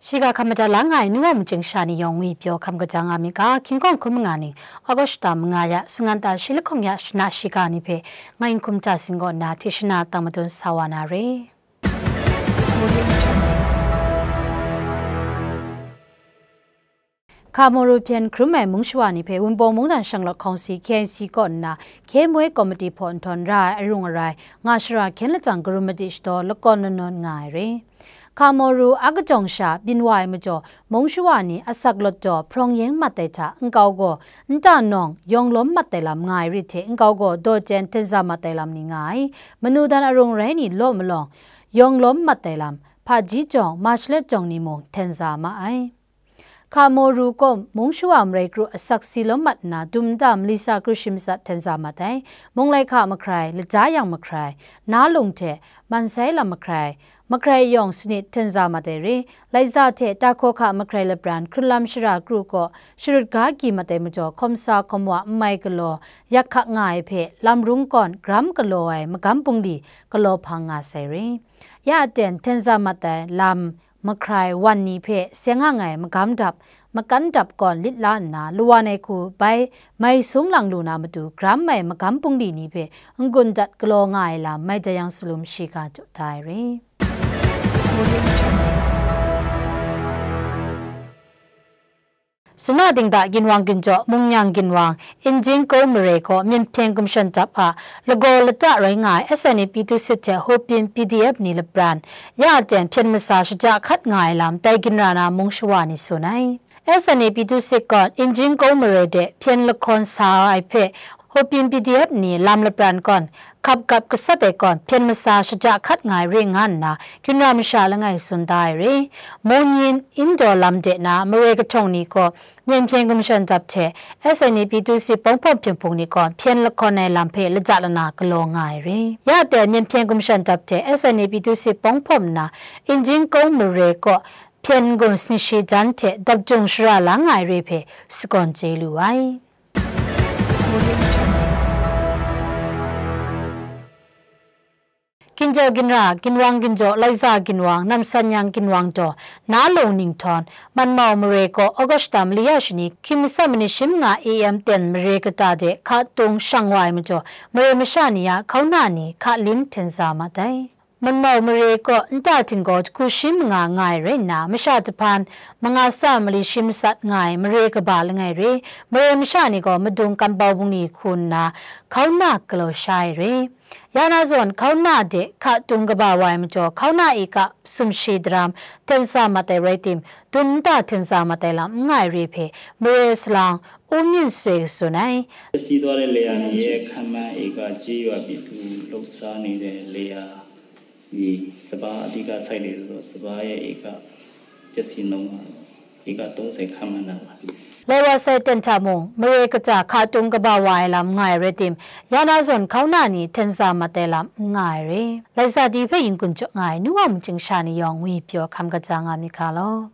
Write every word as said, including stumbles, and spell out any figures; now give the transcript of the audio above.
Shiga hkam madat la nga ai nu wa mungchying sha ni yawng ngwi pyaw hkam kaja nga myit ga, hkying hkawng hkun manga ni, August ta manga ya, sunggan ta shi lahkawng ya, shana shiga ni hpe, ngai n hkum hta sing kaw nna, hti shana tang madun sa wa na re. Hka Mawru hpyen hkrum ai mung shawa ni hpe Wunpawng Mungdan Shanglawt Hkawng Si K I C kaw nna, K M Y Komiti hpaw nhtawm ra ai arung arai, nga shara hkyen lajang karum madi shadaw lakawn lanawn nga ai re. Hka Mawru a kajawng sha byin wa ai majaw, mung shawa ni asak lawt daw hprawng yeng mat ai hta nkau gaw, nta nawng yawng lawm mat ai lam nga ai rit hte nkau gaw daw jen htenza mat ai lam ni nga ai. Manu dan arung arai ni law malawng, yawng lawm mat ai lam, hpaji jawng, mashalet jawng ni mung htenza ma ai. Hka Mawru kaw mung shawa marai kru asak si lawm mat nna, dum nta mali sa kru shi matsat htenza mat ai. Mung lai hka mahkrai, lata yang mahkrai, na lung hte, man sai lam mahkrai, mahkrai yawng sanit htenza mat ai re. Laiza hte Tahkaw hka mahkrai lapran hkrunlam shara kru kaw sharut ga gyi mat ai majaw, hkawm sa hkawm wa n mai galaw, yak hkak nga ai hpe lam rung kawn gram galaw ai magam bungli galaw hpang nga sai re. Ya aten htenza mat ai lam, mahkrai wan ni hpe seng ang ai magam dap, makan dap kawn lit la nna, lawan ai hku bai mai sung lang lu na matu, gram ai magam bungli ni hpe n-gun dat galaw nga ai lam, mai jayang salum shiga jaw da ai re. Suna dingda ginwang ginjaw, Mungnyang ginwang, Injin Kau mare kaw myen hpyen gumshan dap a lagaw lata rai nga ai S N A P Tusit hte Hopin P D F ni lapran, ya aten hpyen masa shaja hkat nga ai lam, dai ginra na mung shawa ni tsun ai. S N A P Tusit gaw Injin Kau mare de hpyen lahkawn sa ai hpe, Hopin P D F ni lam lapran kawn, hkap gap gasat ai kawn, hpyen masa shaja hkat nga ai re nga nna, ginra masha langai tsun da ai re. Mungyin Indaw lam de na mare kahtawng ni gaw, myen hpyen gumshan dap hte, S N A P Tusit Pawng Hpawm hpyen hpung ni gaw, hpyen lahkawn ai lam hpe laja lana galaw nga ai re. Ya aten myen hpyen gumshan dap hte, S N A P Tusit Pawng Hpawm nna, Injin Kau mare kaw, hpyen gun sani shi jan hte dap jung shara la nga ai re hpe, sagawn chye lu ai. Ginjaw ginra, ginwang ginjaw, laiza ginwang, namsan yang ginwang daw, na lung ninghtawng, Manmau mare kaw August ta mali ya shani, hkying matsat manit shi manga A M ten mare kata de hka tung shang wa ai majaw, mare masha ni a hkauna ni hka lim htenza mat ai. Manmau mare kaw nta htinggaw jahku shi manga nga ai rai nna, masha jahpan manga tsa mali shi matsat nga ai mare kaba langai re, mare masha ni gaw madung kambau bungli hku nna, hkauna galaw sha ai re. Ya na zawn, hkauna de hka tung kaba wa ai majaw, hkauna ika sumshi daram htensa mat ai rai tim, dum nta htensa mat ai lam n nga ai re hpe, mare salang, U Myint Soi tsun ai. ပျက်စီးသွားတဲ့လယ်ယာမြေရဲ့အခန့်မှန်းဧက ကျေးရွာပြည်သူလှုပ်ရှားနေတဲ့လယ်ယာမြေ စပါးအဓိကစိုက်တယ်ဆိုတော့ စပါးရဲ့ဧကပျက်စီးနှုန်းကဧကသုံးဆယ်ခန့်မှန်းတာပါ။ Lai wa sai ten hta mung, mare kata hka tung kaba wa ai lam n nga ai rai tim, ya na zawn hkauna ni htensa mat ai lam n nga ai re. Laisa di hpe yin kun jaw nga ai, nu wa mungchying sha ni yawng ngwi pyaw hkam kaja nga myit ga law.